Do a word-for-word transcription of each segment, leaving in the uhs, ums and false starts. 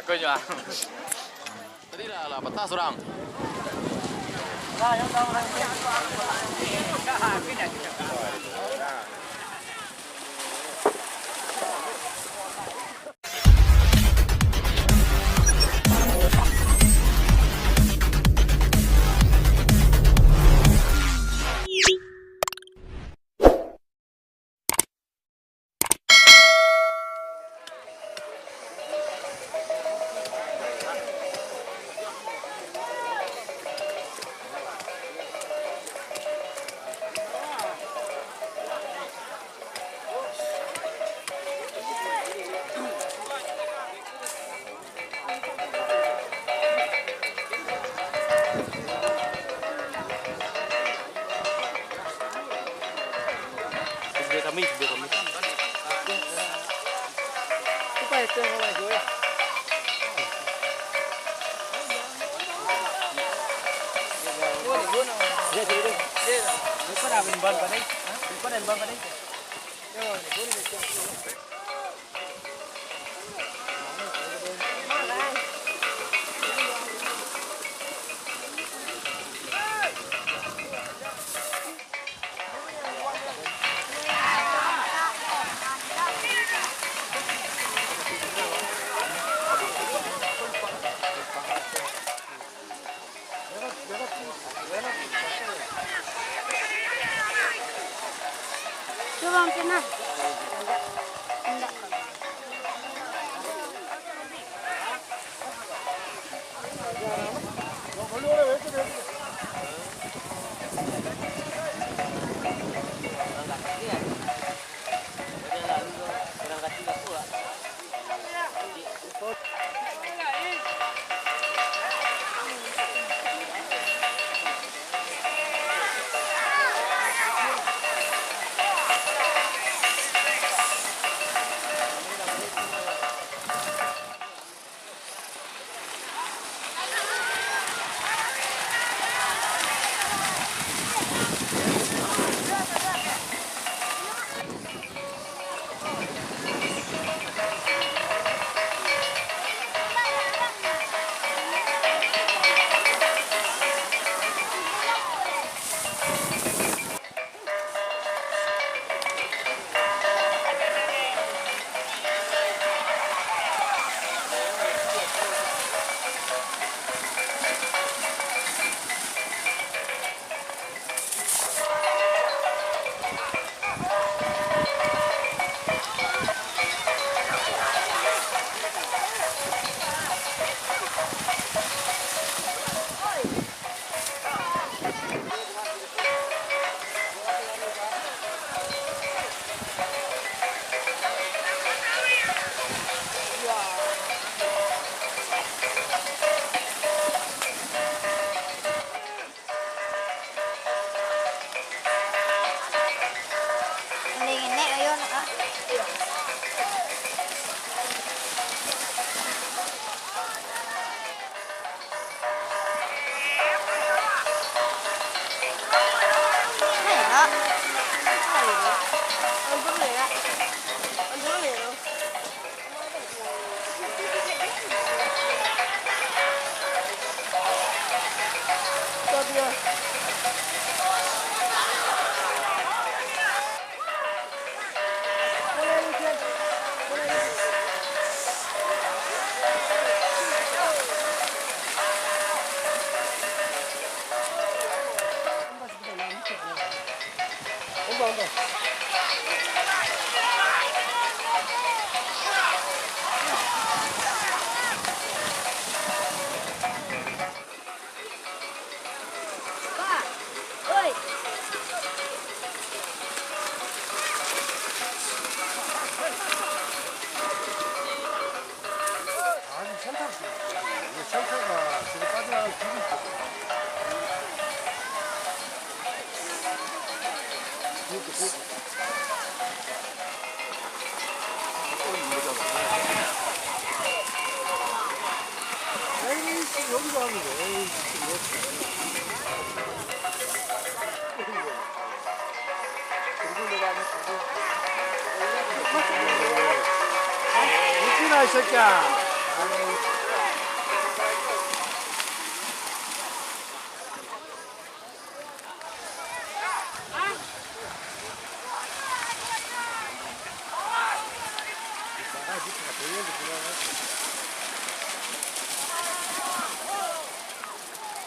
Konyo ah. Tadi lah, lah patah surang. Video kami, video kami. Cubo mampinah. Indak. Indak.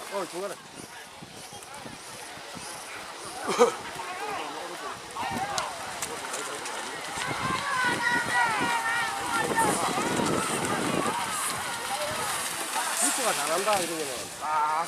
Oh, cuma lah. Itu lah sarang dah itu. Ah,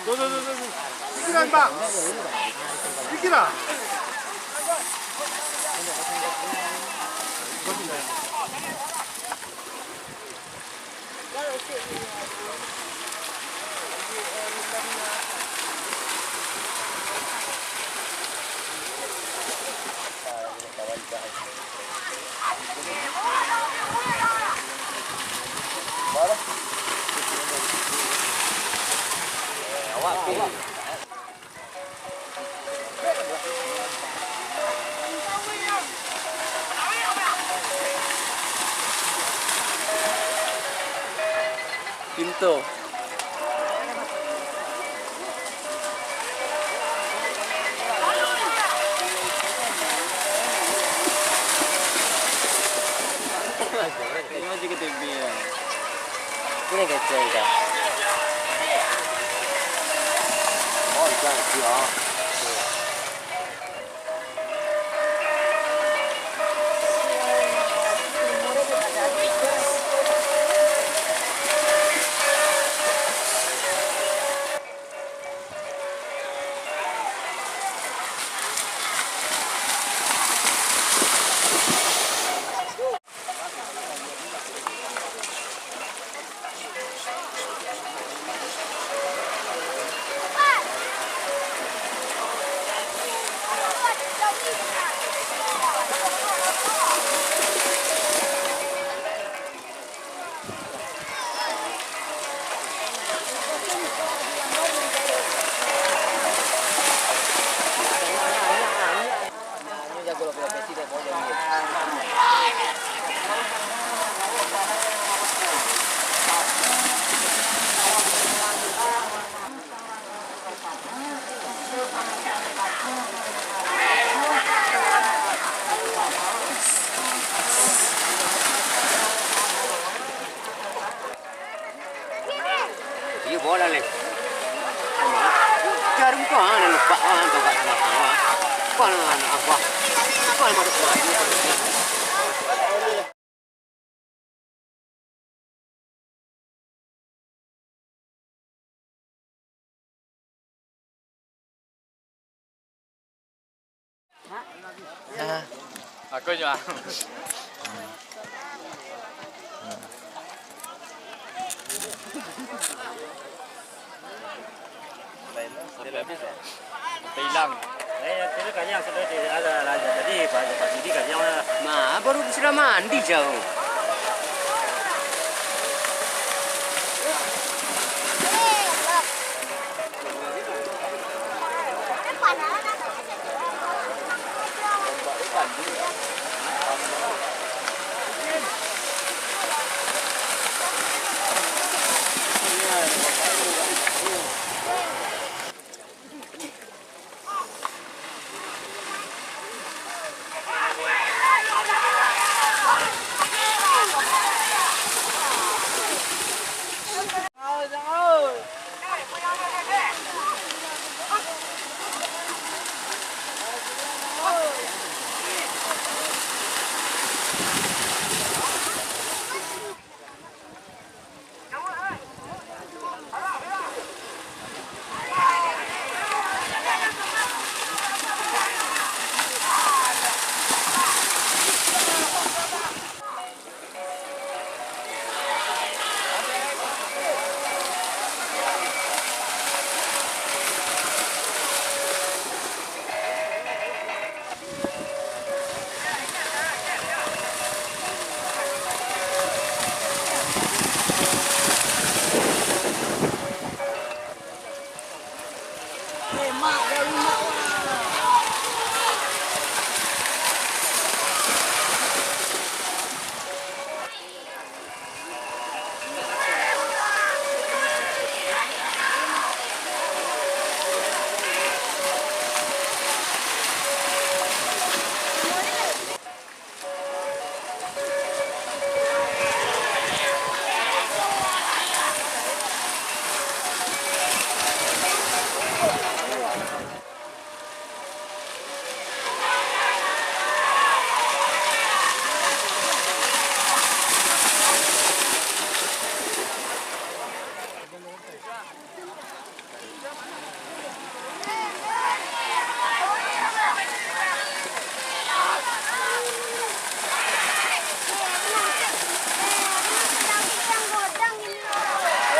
Tuh, tuh, tuh, tuh. Pikiran, Bang. Pikiran. Pintu. Ini masih ke T V ya. Ini kecil dah. Oh, jangan dia. Iyo, bola leh. Jarum ko, ah, nak lupa, ah, nak lupa, ah. Apa nak, nak apa? Apa nak masuk? Aku juo. Sampai habis, ah? Sampai hilang. Eh, yang kira kanyang sudah di-, ada, ada, ada. Tadi, Pak, Pak Didi kanyang lah. Nah, baru sudah mandi jauh.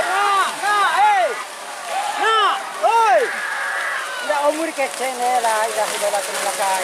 Nak, nak, eh! Nak, oi! Indak umur kecek ne lah, indak sudah lah kena makan.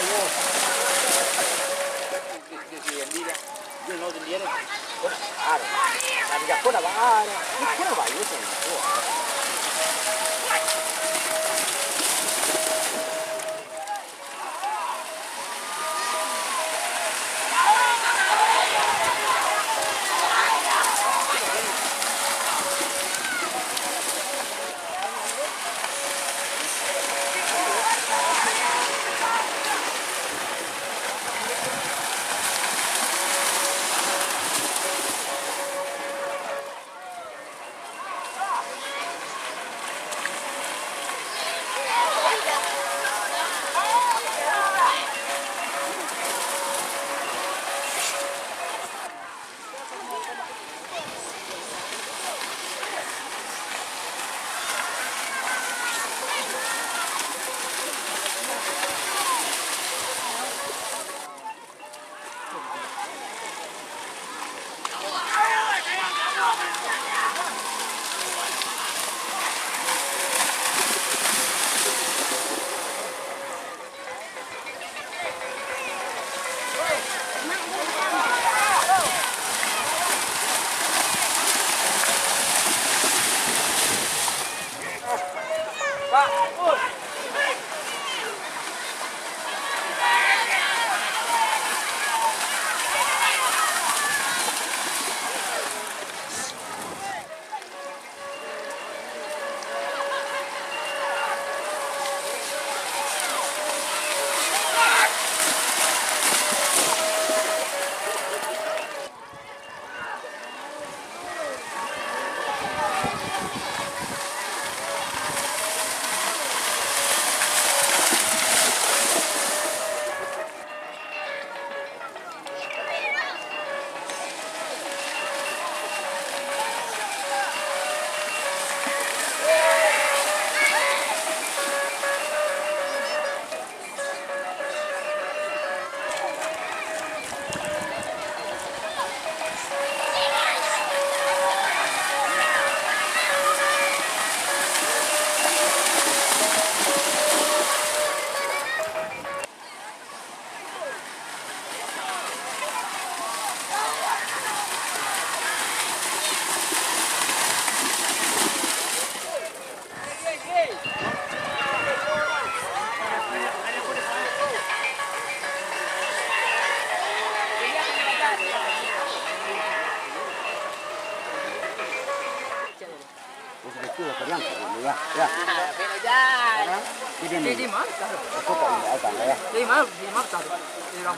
Oh, sudah tu lah, Pariang. Ya, ya. Ah, beda jan. Jadi, jadi, Mam, taruh. Aku tak ingat, tak ingat, ya. Jadi, Mam, jadi, Mam, taruh. Jadi, Mam.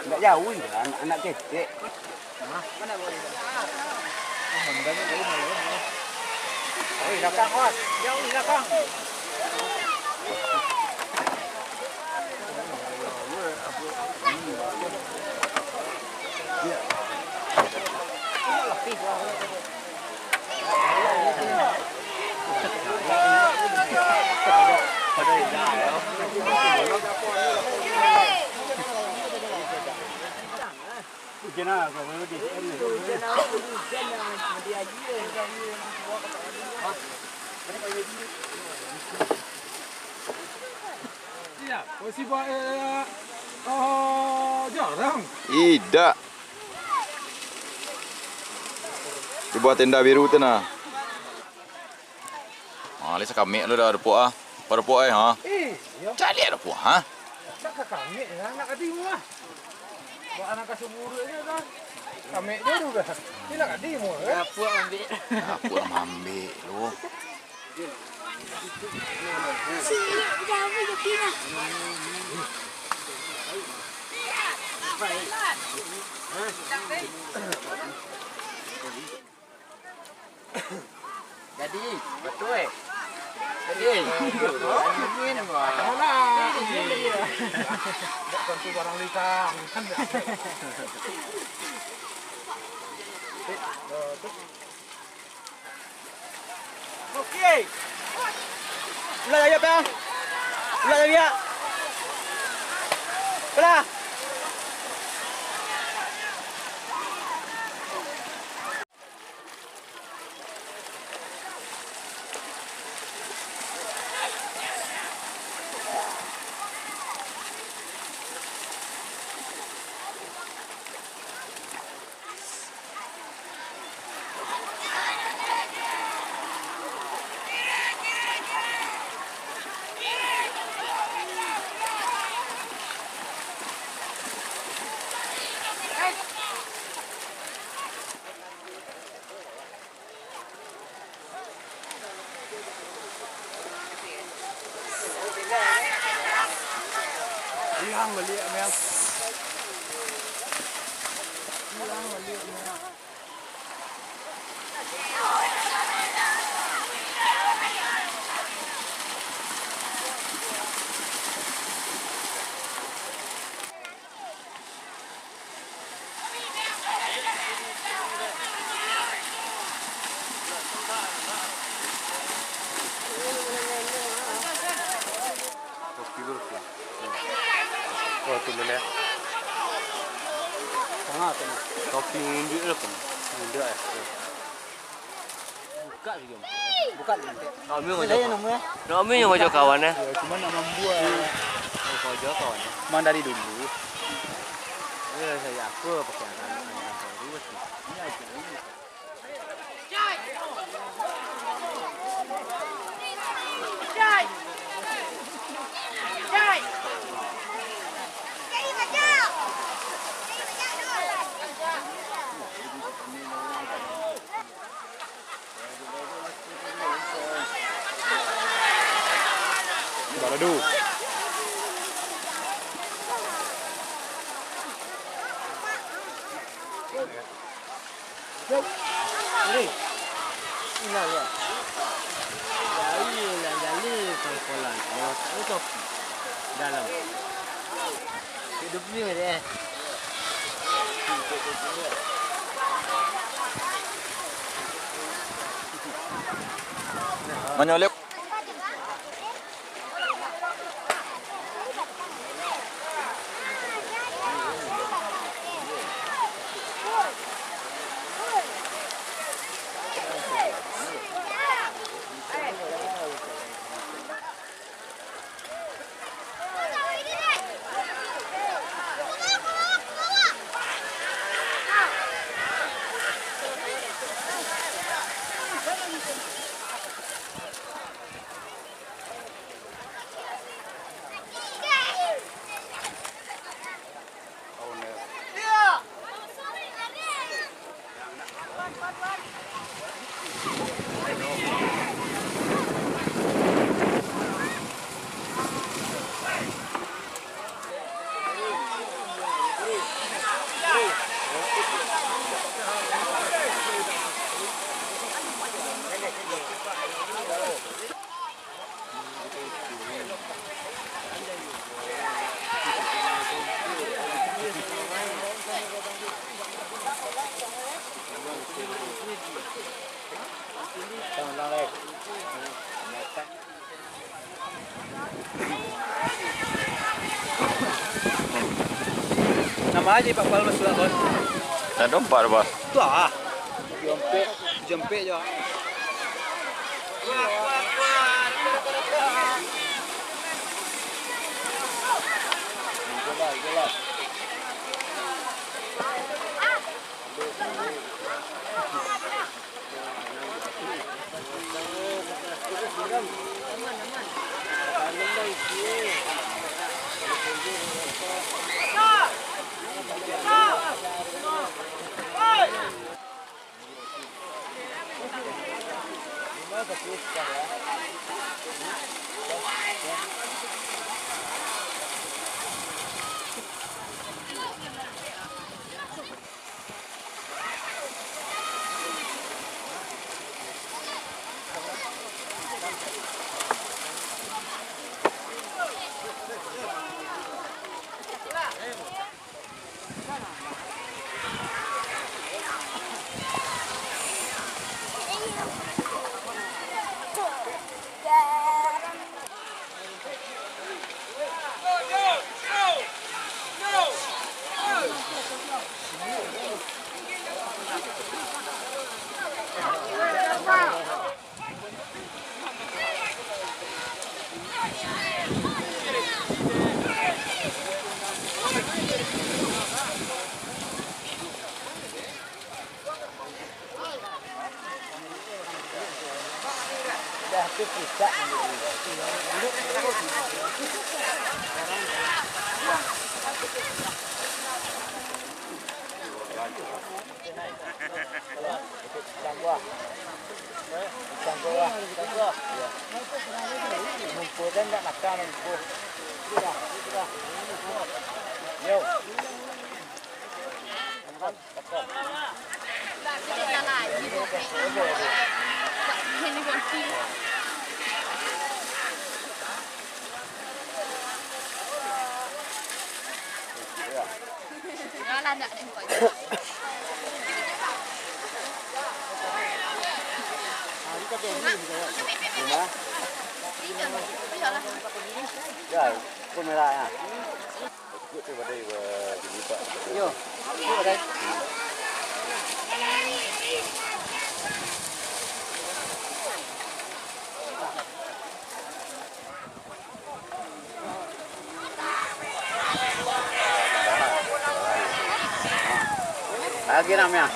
Nggak jauh, ya, anak, anak kecil. Hah? Mana boleh? Oh, mandangnya jauh, mana, ya? Oh, belakang, Mas. Jauh belakang. Iya, posisi buat, eh, eh, oh, jarang. Idak. Di bawah tenda biru tu nah. Ah, lai sakamek lo dah dapok ah. Parapok ai, ha? Iyo. Caliak lah puah, ha? Nak ka kamik, nak ka timu lah. Bak anak ka suburuak se kan. Kamik jo tu dah. Ni nak ka timu kan. Apuak ambiak. Apuak ambiak lu. Jadi, batua, eh? Jadi, amin, wah. Alah, amin, iyo. Ndak tantu barang lincah. Oke. Ulah ayo, Bang. Ulah ayo, ya. Ulah. Hilang baliak, Mel. Hilang baliak, Mel. Kopi dulu, kopi. Oh, tu dulu, ya. Tangah tu, nah. Kopi nginjek lah, kopi. Nginjek, eh. Buka video. Buka nanti. Kami Ini ngajak lah ya, kawan. Namu, ya? Kami yang ngajak kawan, ya. Ya, cuma nak mambuat. Ngajak kawan, ya. Memang dari dulu. Ini saya apa pakai anak-anak baru, ini aja, ini. Balado. Hei. Inang, ya. Jali, inang, jali, pangkolan. Kalau tak, itu dalam. Hidup ni, ya. Manyolek. Namo ajo Pak Pal basuak, Bos? Ado ampek, Bos. Tu ah. Jompek, jompek jo. Ya, pun merah ya. Ikut tu badai ba-, bini, Pak. Yo. Ikut badai. Lagi nak meh.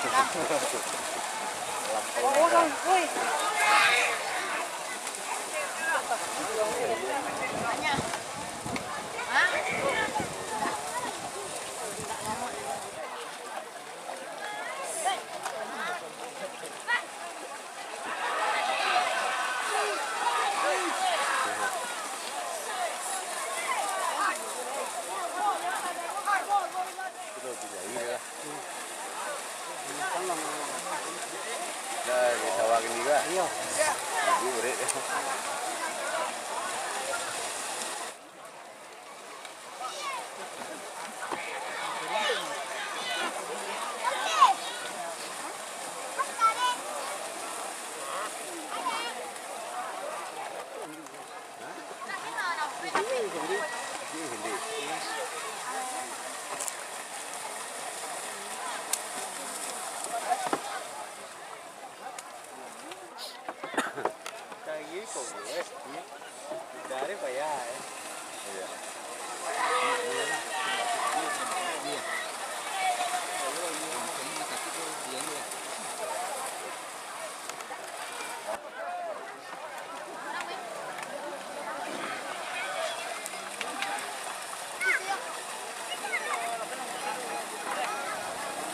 Dah, di sawah gini juga. Iya. Ibu urek. Dari payah, eh. Iya.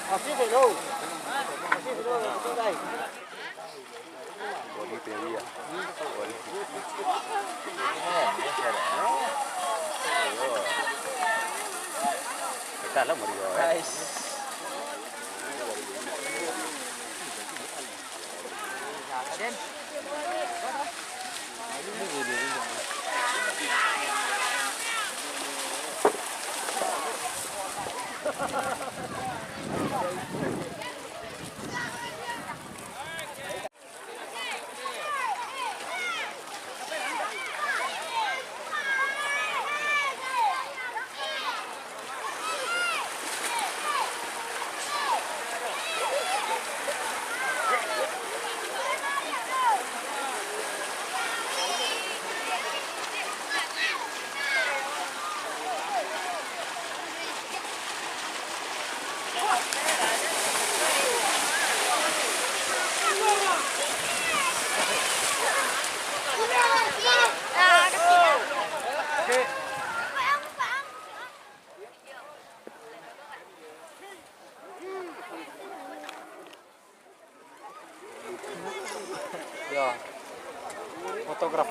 Masih belum. Masih belum. Masih, guys.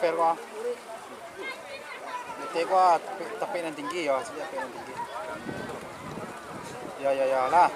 Fair ko. Betek ko, tapi, tapi nan tinggi yo, sini tapi nan tinggi. Ya, ya, ya lah.